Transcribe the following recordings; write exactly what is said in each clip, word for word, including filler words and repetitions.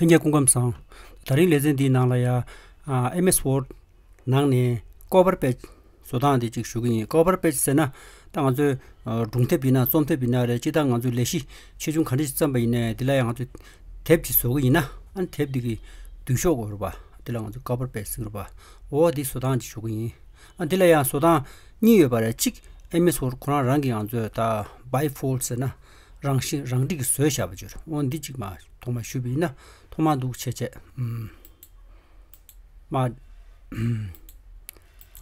ལྷན་རྒྱས་སྐུ་ཁམས་བཟང་། དེ་རིང་ལེ་ཚན་འདིའི་ནང་ལ་ཡ་ཨ་ཨེམ་ཨེས་ཝར་ཌི་ནང་ནས་ཀོ་བར་པེཇ་བཟོ་སྟངས་དེ་ཅིག་ཞུ་གི་ཡིན། ཀོ་བར་པེཇ་ཟེར་ན་ད་ང་ཚོའི་ཨ་སྒྲུང་དེབ་ཡིན་ན་རྩོམ་དེབ་ཡིན་ན་རེད། སྤྱིར་བཏང་ང་ཚོའི་ལས་གཞི་ཆེ་ཆུང་ག་འདྲ་ཞིག་བརྩམས་པ་ཡིན་ནའི་འདི་ལ་ཡང་ང་ཚོས་དེབ་ཅིག་བཟོ་གི་ཡིན་ན། ཨ་ནི་དེབ་འདི་གི་མདུན་ཤོག་གོ་རེད་པ། འདི་ལ་ང་ཚོས་ཀོ་བར་པེཇ་ཟེར་གི་རེད་པ། འོ་འདི་བཟོ་སྟངས་ཅིག་ཞུ་གི་ཡིན། ཨ་འདི་ལ་ཡང་བཟོ་སྟངས་གཉིས་ཡོད་པ་རེད། གཅིག་ཨེམ་ཨེས་ཝར་ཌི་ཁོ་རང་རང་གིས་ང་ཚོས་ད་བའི་ཌི་ཕོལ་ཊི་ཟེར་ན་རང་བཞིན་རང་འགྲིག་གིས་བཟོས་བཞག་པ་ཅིག་རེད། འོ་འདི་གཅིག་མ་ཐོག་མ་ཞུས་པ་ཡིན་ན་ཐོག་མ་འདུག་བྱས་བྱས། ཨམ། མ།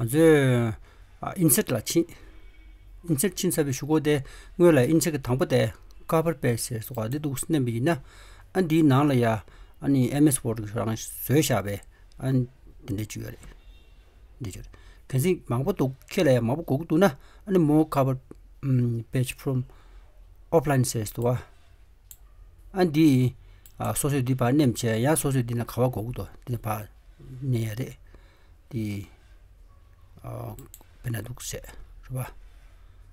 ང་ཚོས་ཨ་ཨིན་སར་ཊི་ལ་ཕྱིན། ཨིན་སར་ཊི་ཕྱིན་ཚར་བའི་གཞུག་གུ་དེ་སྔོན་ལ་ཨིན་སར་ཊི་གི་དང་པོ་དེ་ཀོ་བར་པེཇ་ཟེར་སོགས་པ་འདི་འདུག་མནན་པ་ཡིན་ན། ཨ་འདིའི་ནང་ལ་ཡ་ཨ་ནི་ཨེམ་ཨེས་ཝར་ཌི་གི་རང་བཟོས་བཞག་པའི་ཨ་འདི་འདྲ་བཅུག་ཡོད་རེད། འདི་བཅུག་རེད། གལ་སྲིད་མང་པོ་འདུག་ཁྱེད་ལ་ཡ་མང་པོ་དགོས་ཀྱི་འདུག་ན། ཨ་ནི་མོར་ཀོ་བར་པེཇ་ཕོརམ་ཨོཕ་ལའིན་ཟེར་འདུག་བ། ཨ་འདི་ཨ་སོ་སོས་འདི་ཕར་མནན་བྱས། ཡང་སོ་སོས་འདི་ན་ག་པར་དགོས་ཀྱི་འདུག་འདི་ན་ཕར་མནན་ཡ་རེད། འདི་ཨ་དཔེར་ན་འདུག་བྱས་རེད་པ།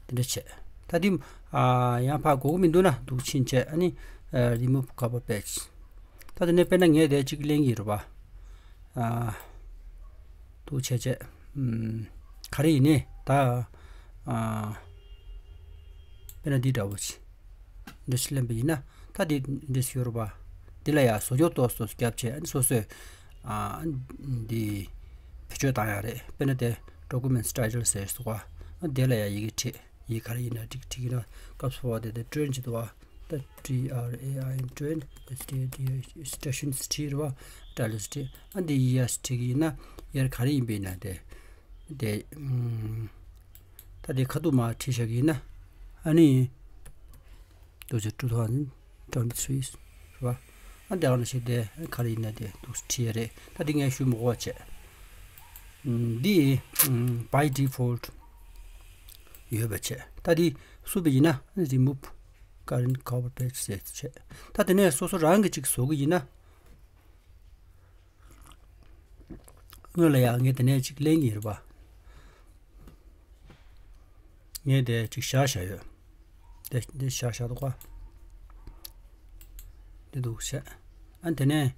འདི་འདྲ་བྱས། ད་འདི་ཨ་ཡང་ཕར་དགོས་ཀྱི་མི་འདུག་ན་འདུག་ཕྱིན་བྱས། ཨ་ནི་ཨ་རི་མུབ་ཀོ་བར་པེཇ། ད་དེ་ནས་དཔེར་ན་ངས་དེ་གཅིག་ལེན་གྱི་རེད་པ། ཨ་འདུག་བྱས་བྱས། ཨམ། ག་རེ་ཡིན་ནའི་ད་ཨ་དཔེར་ན་འདི་འདྲ་བོ་ཅིག་འདྲ་ཞིག་ལེན་པ་ཡིན་ན། ད་འདི་འདྲ་ཞིག་ཡོད་རེད་པ། འདི་ལ་ཡ་བཟོ་བཅོས་ཏོག་ཙམ་བརྒྱབ་བྱས། ཨ་ནི་སོ་སོས་ཨ་འདི་བེད་སྤྱོད་བཏང་ཡ་རེད། དཔེར་ན་དེ་ཌོ་ཀུ་མེན་ཊི་ཊའི་ཊལ་ཟེར་སོགས་པ། ཨ་དེ་ལ་ཡ་ཡི་གེ་བྲིས། ཡི་གེ་ག་རེ་ཡིན་ན་འགྲིག་འགྲིག་ཡིན་ན། སྐབས་སུ་བབས་པ་དེ་དེ་ཊེན་ཅིག་འདུག་བ། ད་ཊི་ཨར་ཨེ་ཨའི་ཨེན་ཊེན། ཨེས་ཊི་ཨེ་ཊི་ཨའི་ཊེན་ཞུ་ནི་ཊི་རེད་བ། ཊའི་ཊལ་ཊི། ཨ་འདི་ཡི་ཡ་ཊི་གི་ཡིན་ན་ཡར་ག་རེ་ཡིན་པས་ན་དེ་དེ་ཨུམ། ད་དེ་ཁ་ཐུག་མར་བྲིས་བཞག་གི་ཡིན་ན། ཨ་ནི་འདུག་བྱས་two thousand twenty three རེད་བ། ཨ་འདི་ག་ནང་བཞིན་དེ་ག་རེ་ཡིན་ན་དེ་འདུག་བྲིས་ཡ་རེད། ད་འདི་ངས་ཞུ་མི་དགོས་པ་བྱས། ཨུམ། འདི་ཨུམ་བའི་ཌི་ཕོལ་ཊི་ཡོད་པ་བྱས། ད་འདི་སུབ་པ་ཡིན་ན་རི་མུབ་ཀ་རེན་ཊི་ཀོ་བར་པེཇ་ཟེར་བྱས། ད་དེ་ནས་སོ་སོ་རང་གིས་ཅིག་བཟོ་གི་ཡིན་ན། སྔོན་ལ་ཡང་ངས་དེ་ནས་ཅིག་ལེན་གྱི་ཡིན་རེད་པ། ངས་དེ་ཅིག་བཞག་བཞག་ཡོད། དེ་འདི་བཞག་བཞག་འདུག་ག་འདི་འདུག་བྱས། ཨ་དེ་ནས་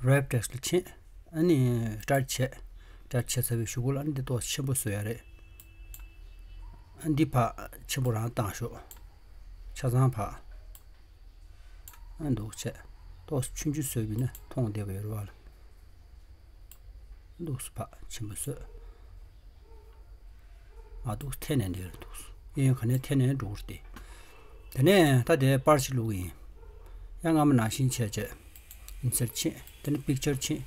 རེབ་ཊེག་སི་ཊི་ལ་ཕྱིན། ཨ་ནི་ཊའིབ་བྱས། ཊའིབ་བྱས་ཚར་བའི་གཞུག་གུ་ལ་ཨ་ནི་འདི་ཏོག་ཙམ་ཆེན་པོ་བཟོ་ཡ་རེད། ཨ་འདི་ཕར་ཆེན་པོ་རང་བཏང་ཤོག་ཆ་ཚང་ཕར། ཨ་འདུག་བྱས། ཏོག་ཙམ་ཆུང་ཆུང་བཟོས་པ་ཡིན་ན་མཐོང་བདེ་པོ་ཡོད་རེད་བ་ལ། འདུག་སེ་ཕར་ཆེན་པོ་བཟོས། མ་འདུག་འཐེན་ནས་འདིར་འདུག་གཡས་གཡོན་ག་ནས་འཐེན་ནས་འགྲོ་གི་རེད་དེ། དེ་ནས་ད་དེ་པར་ཅིག་བླུག་གི་ཡིན། ཡང་སྔ་མ་ནང་བཞིན་བྱས་བྱས། ཨིན་སར་ཊི་ཕྱིན། དེ་ནས་པིག་ཅར་ཕྱིན།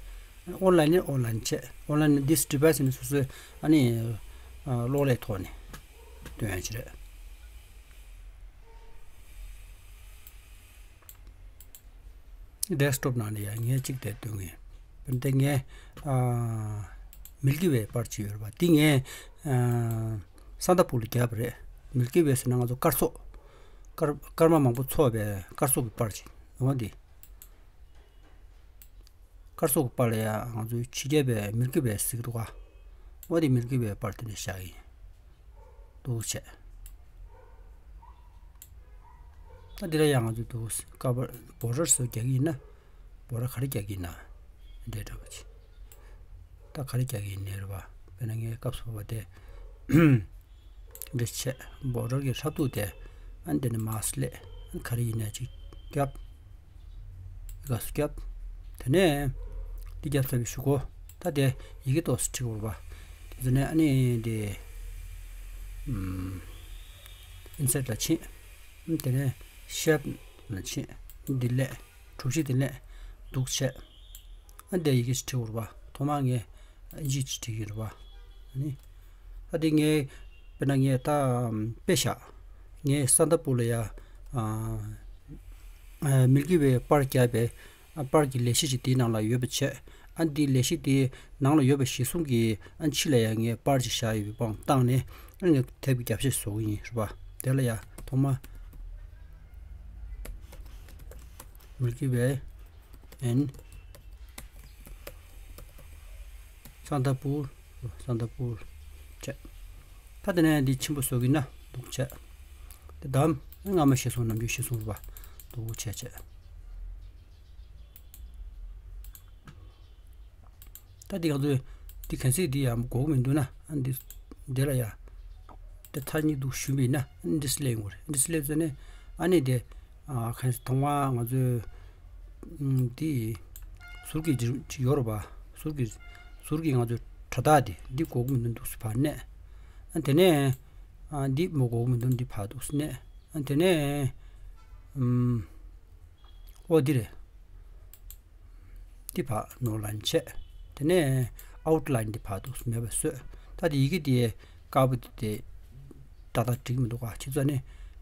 ཨོན་ལའིན་ནས་ཨོན་ལའིན་བྱས། ཨོན་ལའིན་ནས་ཌི་སི་ཌི་བའི་སི་ནས་སོ་སོའི་ཨ་ནི་ཨ་གློག་ཀླད་ཐོག་ནས་སྟོན་ཡ་ཅིག་རེད། ཌེ་སི་ཊོབ་ནང་ལ་ཡང་ངས་གཅིག་དེ་སྟོན་གི་ཡིན། དཔེར་ན་དེ་ངས་ཨ་མིལ་ཀི་ཝེ་པར་ཅིག་ཡོད་རེད་པ། འདི་ངས་ཨ་སན་ད་ཕུར་ལ་བརྒྱབ་པ་རེད། མིལ་ཀི་ཝེ་ཟེར་ན་ང་ཚོ་སྐར་ཚོགས། སྐར་སྐར་མ་མང་པོ་ཚོགས་པའི་སྐར་ཚོགས་ཀྱི་པར་ཅིག་འོ་འདི། སྐར་ཚོགས་ཀྱི་པར་ལ་ཡང་ང་ཚོའི་ཕྱི་རྒྱལ་པའི་མིལ་ཀི་ཝེ་ཟེར་གྱི་འདུག་ག་འོ་དེ་མིལ་ཀི་ཝེ་པར་དེ་འདྲ་བཞག་ཡིན། འདུག་བྱས། ད་འདི་ལ་ཡང་ང་ཚོས་འདུག་ཀ་བར་བོར་ཌར་སོགས་རྒྱག་གི་ཡིན་ན། བོར་ཌར་ག་རེ་རྒྱག་གི་ཡིན་ན། འདྲ་འདྲ་བ་ཅིག་ད་ག་རེ་རྒྱག་གི་ཡིན་ནའི་རེད་བ། དཔེར་ན་ངའི་སྐབས་སུ་བབས་པ་དེ། འདི་བྱས། བོར་ཌར་གྱི་སྲབ་མཐུག་དེ། ཨ་འདི་ནས་མར་སླེབས། ག་རེ་ཡིན་ན་ཅིག་བརྒྱབ། ག་སུ་བརྒྱབ། དེ་ནས་འདི་བརྒྱབ་ཚར་བའི་གཞུག་གུ། ད་དེ་ཡི་གེ་ཏོག་ཙམ་བྲིས་དགོས་པ། དེ་ཚོ་ནས་ཨ་ནི་འདི། ཨམ། ཨིན་སར་ཊི་ལ་ཕྱིན། ཨ་དེ་ནས་ཤེབ་ལ་ཕྱིན། འདི་ལས། གྲུ་བཞི་དེ་ནས་འདུག་བྱས། ཨ་འདི་ཡི་གེ་ཞིག་བྲིས་དགོས་རེད་པ། ཐོག་མར་ངས་ཨིན་ཇི་ཞིག་བྲིས་ཀྱི་རེད་པ། ཨ་ནི། ཨ་འདི་ངས་དཔེར་ན་ངས་ད་དཔེ་བཞག་ངས་སན་ད་ཕུར་ལ་ཡ། ཨ་ཨ་མིལ་ཀི་ཝེ་པར་བརྒྱབ་པའི་ཨ་པར་གྱི་ལས་གཞི་ཞིག་དེའི་ནང་ལ་ཡོད་པ་བྱས། ཨ་འདི་ལས་གཞི་དེའི་ནང་ལ་ཡོད་པ་གཞིར་བཟུང་གིས་ཨ་ཕྱི་ལ་ཡ་ངས་པར་ཅིག་བཞག་ཡོད་པའི་དབང་བཏང་ནས། ཨ་ངས་དེབ་ཀྱི་རྒྱབ་ཤ་བཟོ་གི་ཡིན་རེད་པ། དེ་ལ་ཡ་ཐོག་མ། མིལ་ཀི་ཝེ་ཨེན་སན་ད་ཕུར། སན་ད་ཕུར་བྱས། ད་དེ་ནས་འདི་ཆེན་པོ་བཟོ་གི་ན་འདུག་བྱས། དེ་དམ་སྔ་མ་ཤེས་སོང་། ནམ་རྒྱུན་ཤེས་སོང་རེད་པ། འདུག་བྱས་བྱས། ད་འདི་ང་ཚོས་འདི་གན་སེལ་འདི་ཡང་དགོས་ཀྱི་མི་འདུག་ན། ཨ་འདི་འདི་ལ་ཡ་དེ་མཐའ་གཉིས་འདུག་ཞུས་པ་ཡིན་ན། ཨ་འདི་སླེབས་ཡོང་གི་རེད། འདི་སླེབས་ཚར་ནས་ཨ་ནི་དེ་ཨ་གན་སེལ་ཐོག་མར་ང་ཚོས་ཨམ་འདི་ཟུར་གྱི་ཅིག་ཡོད་རེད་པ། ཟུར་གྱི་ཟུར་གྱི་ང་ཚོའི་དྲ་ཐག་དེ་འདི་དགོས་ཀྱི་མི་འདུག་ཟེར་བར་ནས། ཨ་དེ་ནས་ཨ་འདི་མོ་དགོས་ཀྱི་མི་འདུག་འདི་ཕར་འདུག་ཟེར་ནས། ཨ་དེ་ནས་ཨམ་ཨོ་འདི་རེད། འདི་ཕར་ནོར་ལན་བྱས། དེ་ནས་ཨའུ་ཊི་ལ་ཡིན་འདི་ཕར་འདུག་མེད་པ་བཟོས། ད་དེ་ཡི་གེ་དེ་དཀར་པོ་དེ་དེ་ཏག་ཏག་འགྲིག་མི་འདུག་ག། ཁྱེད་ཚོ་ནི་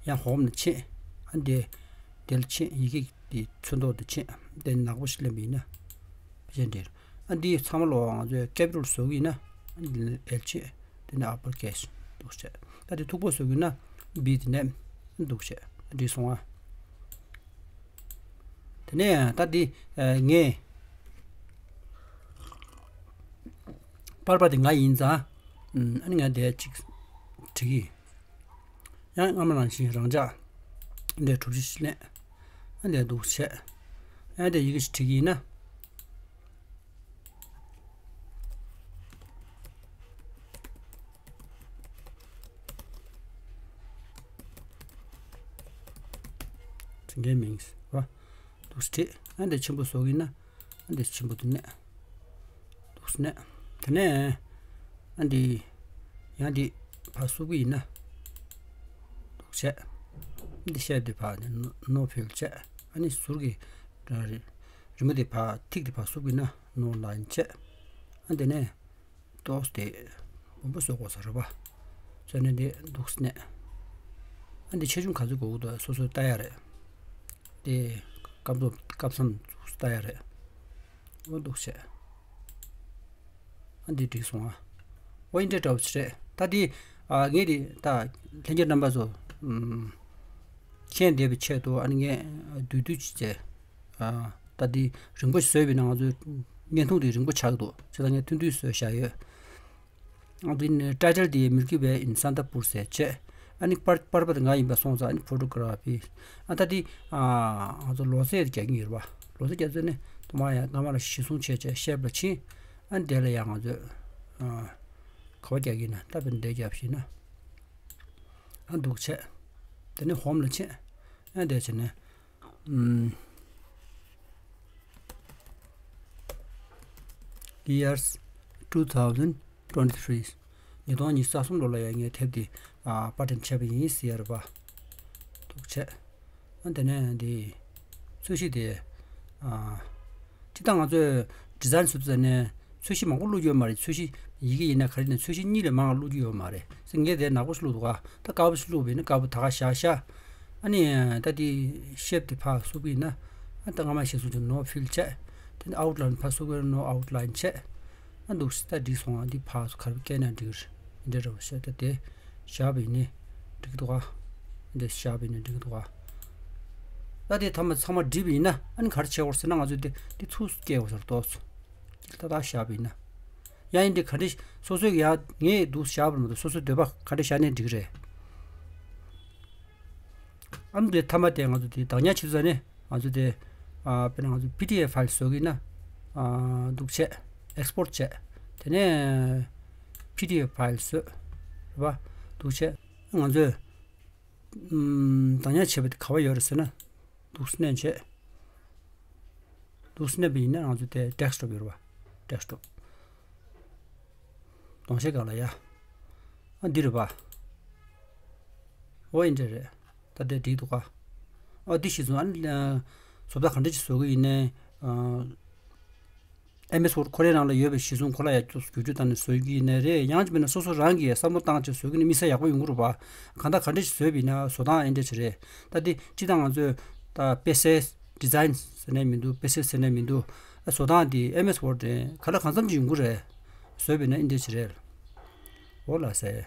ཡང་ཧོམ་ལ་ཕྱིན། ཨ་འདི་དེ་ལ་ཕྱིན། ཡི་གེ་དེ་ཚོན་མདོག་དེ་ཕྱིན། དེ་ནག་པོ་ཞིག་ལེན་པ་ཡིན་ན་ཕལ་ཆེར་འགྲིག། ཨ་འདི་ཚང་མ་ལོ་ང་ཚོས་ཀེ་པི་ཊལ་བཟོ་གི་ཡིན་ན། ཨ་འདི་ལ་ཨེལ་ཕྱིན། དེ་ནས་ཨ་པར་ཀེ་སི་འདུག་བྱས། ད་དེ་མཐུག་པོ་བཟོ་གི་ཡིན་ན་བི་དེ་ནས་འདུག་བྱས། འགྲིག་སོང་ཨ། དེ་ནས་ད་འདི་ཨ་ངས་པར་པ་དེ་ང་ཡིན་ཙང་། ཨ་ནི་ང་དེ་གཅིག་བྲིས་ཀྱི། ཡང་སྔ་མ་ནང་བཞིན་རང་འཇགས་འདི་གྲུ་བཞི་ཞིག་ལེན། ཨ་འདི་འདུག་བྱས། ཨ་འདི་ཡི་གེ་ཞིག་བྲིས་ཀྱི་ཡིན་ན། དེ་འདྲའི་མིང་ཟེར་བ། འདུག་སེ་བྲིས། ཨ་འདི་ཆེན་པོ་བཟོ་གི་ཡིན་ན། ཨ་འདི་ཆེན་པོ་འདི་ནས་འདུག་སེ་ནས། དེ་ནས་ཨ་འདི་ཡང་འདི་ཕར་བསུབ་གི་ཡིན་ན། འདུག་བྱས། ཨ་འདི་ཤེབ་འདི་ཕར་ནས་ནོ་ནོ་ཕིལ་བྱས། ཨ་ནི་ཟུར་གྱི་རི་མོ་འདི་ཕར་ཐིག་འདི་ཕར་བསུབ་གི་ཡིན་ན་ནོ་ལ་ཡིན་བྱས། ཨ་འདི་ནས། ཏོག་དེ་སྦོམ་པོ་བཟོ་དགོས་ས་རེད་པ། བཟོས་ནས་དེ་འདུག་སེ་ནས། ཨ་འདི་ཆེ་ཆུང་ག་ཚོད་དགོས་ཀྱི་འདུག་སོ་སོས་ལྟ་ཡ་རེད། དེ་སྐབས་ཐོག་སྐབས་མཚམས་འདུག་སེ་ལྟ་ཡ་རེད། འོ་འདུག་བྱས། ཨ་འདི་འགྲིག་སོང་ཨ། འོ་འདི་འདྲ་འདྲ་བོ་ཞིག་རེད། ད་འདི་ཨ་ངས་འདི་ད་ལྷན་རྒྱས་རྣམ་པ་ཚོ་ཨམ་མཁྱེན་བསྡད་པའི་ཆེད་དུ། ཨ་ནི་ངས་བསྡུས་བསྡུས་བྱས། ཨ་ད་འདི་རིང་པོ་ཞིག་བཟོས་པ་ཡིན་ན་ང་ཚོའི་བརྙན་ཐུང་འདི་རིང་པོ་ཆགས་འདུག་བྱས་ཙང་ངས་ཐུང་ཐུང་བཟོས་བཞག་ཡོད། ཨ་འདི་ནི་ཊའི་ཊལ་འདི་མིལ་ཀི་ཝེ་ཨིན་སན་ད་པུར་ཟེར་བྱས། ཨ་ནི་པར་པར་པ་དེ་ང་ཡིན་པ་སོང་ཙང་། ཨ་ནི་ཕོ་ཊོ་གྷ་ར་ཕི། ཨ་ད་འདི་ཨ་ང་ཚོ་ལོ་ཙཱ་རྒྱག་གི་ཡོད་རེད་པ། ལོ་ཙཱ་རྒྱག་ཚོད་ནི་ཐོག་མར་ཡང་སྔ་མ་ལ་གཞི་བཟུང་བྱས་བྱས་ཤེབ་ལ་ཕྱིན། ཨ་ནི་དེ་ལ་ཡང་ང་ཚོས་ཨ་ག་པར་རྒྱག་གི་ཡིན་ན། ད་དཔེར་ན་འདི་རྒྱབ་བཞག་ན། ཨ་འདུག་བྱས། དེ་ནས་ཧོམ་ལ་ཕྱིན། ཨ་འདི་བྱས་ནས། ཨམ། Years two thousand twenty-three། ཉིས་སྟོང་ཉི་ཤུ་རྩ་གསུམ་ལོ་ལ་ཡང་ངས་དེབ་འདི་ཨ་པར་སྐྲུན་བྱས་པ་ཡིན་ཟེར་ཡ་རེད་པ། འདུག་བྱས། ཨ་དེ་ནས་འདི་རྩོད་གཞི་དེ་ཨ་སྤྱིར་བཏང་ང་ཚོས་ཌི་ཛའིན་བཟོ་དུས་ཙམ་ནས་རྩོད་གཞི་མང་པོ་བླུགས་ཡོད་མ་རེད། རྩོད་གཞི་ཡི་གེ་ཡིན་ན་ག་རེ་ཡིན་ན་རྩོད་གཞི་གཉིས་ལས་མང་བ་བླུགས་ཀྱི་ཡོད་མ་རེད། ངས་དེ་ནག་པོ་ཞིག་བླུགས་འདུག་ག། ད་དཀར་པོ་ཞིག་བླུགས་པ་ཡིན་ན་དཀར་པོ་ད་ག་བཞག་བཞག། ཨ་ནི་ད་འདི་ཤེབ་དེ་ཕར་བསུབ་ཀྱི་ཡིན་ན། ཨ་ད་སྔ་མ་ཞིག་བཟོ་ཆོག་ནོ་ཕིལ་བྱས། དེ་ནས་ཨའུ་ཊི་ལ་ཡིན་ཕར་བསུབ་ཀྱི་ཡིན་ན་ནོ་ཨའུ་ཊི་ལ་ཡིན་བྱས། ཨ་འདུག་སེ་ད་འགྲིག་སོང་། ཨ་འདི་ཕར་ཚུར་ག་རེ་བཀལ་ན་འགྲིག་གི་རེད། འདི་འདྲ་འདྲ་བོ་བཤད། ད་དེ་བཞག་པ་ཡིན་ནའི་འགྲིག་གི་འདུག་ག། འདི་བཞག་པ་ཡིན་ནའི་འགྲིག་གི་འདུག་ག། ད་དེ་ཐ་མ་ཚང་མ་འགྲིག་པ་ཡིན་ན། ཨ་ནི་ག་རེ་བྱེད་དགོས་ཟེར་ན། ང་ཚོས་དེ་འདི་ཚུར་བཀལ་དགོས་ཟེར། ཏོག་ཙམ་ཏག་ཏག་བཞག་པ་ཡིན་ན། ཡང་ཡིན་དེ་ག་འདྲ་སོ་སོའི་ཡ་ངས་འདུག་བཞག་པ་མ་གཏོགས་སོ་སོའི་འདོད་པ་ག་འདྲ་བཞག་ནའི་འགྲིག་གི་རེད། ཨ་ནི་དེ་ཐ་མ་དེ་ང་ཚོ་དེ་བདག་ཉར་བྱེད་ས་ནས། ང་ཚོ་དེ་ཨ་དཔེར་ན་ང་ཚོ་པི་ཌི་ཨེཕ་ཕའིལ་བཟོ་གི་ཡིན་ན། ཨ་འདུག་བྱས། ཨེག་སི་པོར་ཊི་བྱས། དེ་ནས་པི་ཌི་ཨེཕ་ཕའིལ་བཟོས། རེད་པ། འདུག་བྱས། ང་ཚོས་ཨམ་བདག་ཉར་བྱས་པ་དེ་ག་པར་ཡོད་རེད་ཟེར་ན། འདུག་སེ་མནན་བྱས། འདུག་སེ་མནན་པ་ཡིན་ན་ང་ཚོ་དེ་ཌེ་སི་ཊོབ་ཡོད་རེད་པ། ཌེ་སི་ཊོབ། གདོང་ཤེལ་སྒང་ལ་ཡ། ཨ་འདི་རེད་པ། འོ་འདི་འདྲ་རེད། ད་དེ་འགྲིག་འདུག་ག། ཨ་འདི་གཞི་བཟུང་། ཨ་ནི་ཨ་བཟོ་ལྟ་ག་འདྲ་ཅིག་བཟོ་གི་ཡིན་ནའི། ཨ་ཨེམ་ཨེས་ཝར་ཌི་ཁོ་རའི་ནང་ལ་ཡོད་པའི་གཞི་བཟུང་ཁོ་ལ་ཡ་ཅིག་བསྒྱུར་བཅོས་བཏང་ནས་བཟོ་གི་ཡིན་ནའི་རེད། ཡང་ཅིག་མིན་ན་སོ་སོ་རང་གིས་བསམ་བློ་བཏང་བྱས་བཟོ་གི་ཡིན་ན་དམིགས་བསལ་ཡག་པོ་ཡོང་གི་རེད་པ། གང་ལྟར་ག་འདྲ་ཞིག་བཟོས་པ་ཡིན་ན་བཟོ་སྟངས་ཨེ་འདྲ་ཅིག་རེད། ད་འདི་སྤྱིར་བཏང་ང་ཚོས་ད་པི་སི་ཌི་ཛའིན་ཟེར་ནའི་མི་འདུག་པི་སི་ཟེར་ནའི་མི་འདུག་ཨ་བཟོ་སྟངས་འདི་ཨེམ་ཨེས་ཝར་ཌི་རེད། ག་ལ་གང་འཚམ་ཅིག་ཡོང་གི་རེད། བཟོས་པ་ཡིན་ན་ཨེ་འདྲ་ཅིག་རེད། འོ་ལགས་སེ།